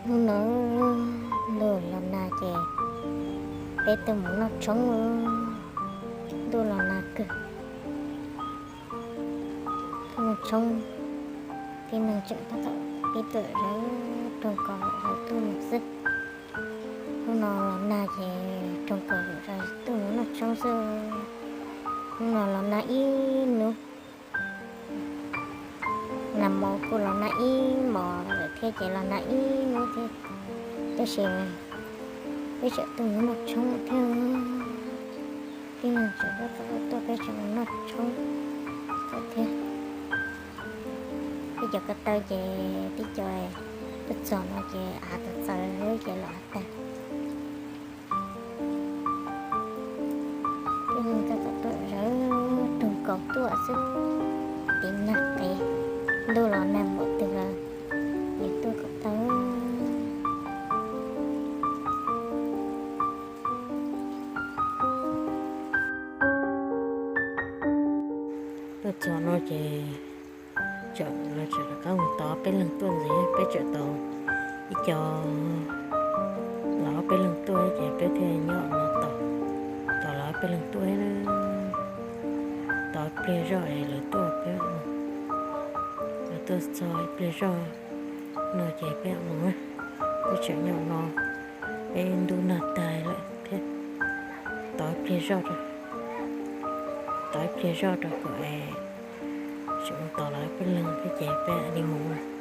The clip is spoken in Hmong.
Hnub no ntuj los nag ces peb tuaj mus noj tshoob. Ntuj los nag kawg, tuaj mus tshoob, tib neeg tseem tab tom pib tuaj zawv rooj kaus lawm tuaj mus xwb. Hnub no los nag ces rooj kaus lawm tuaj mus noj tshoob xwb. Hnub no los nag ib hnub, nag hmo kuj los nag ib hmos lawm thiab ces los nag ib hnub thiab, tab sis peb tseem tuaj mus noj tshoob thiab. Tib neeg tseem tab tom tuaj, peb tseem mus noj tshoob thiab. Tib co ko taw ces tib co tuaj txog no ces av txawv txawv ces los tag. Tib neeg tab tom tuaj zawv rooj kaus tuaj xwb, tiv nag qev, ntuj los nag npaum twg los yuav tuaj kom tau. Tuaj txog no ces tseem, lawv tseem rov qab mus tos peb leeg tuaj ntxiv, peb tseem tos ib co los ob peb leeg tuaj ces peb thiaj nyob no tos, tos los ob peb leeg tuaj na. Tos ib pliag zoj es lawv tuaj peb, lawv tuaj txog ib pliag zoj no ces peb mus, peb tseem nyob no, peb ntuj nag tag lawm thiab. Tos ib pliag zoj rau, tos ib pliag zoj rau kom es tseem mus tos los ob peb leeg thiab ces peb li mus.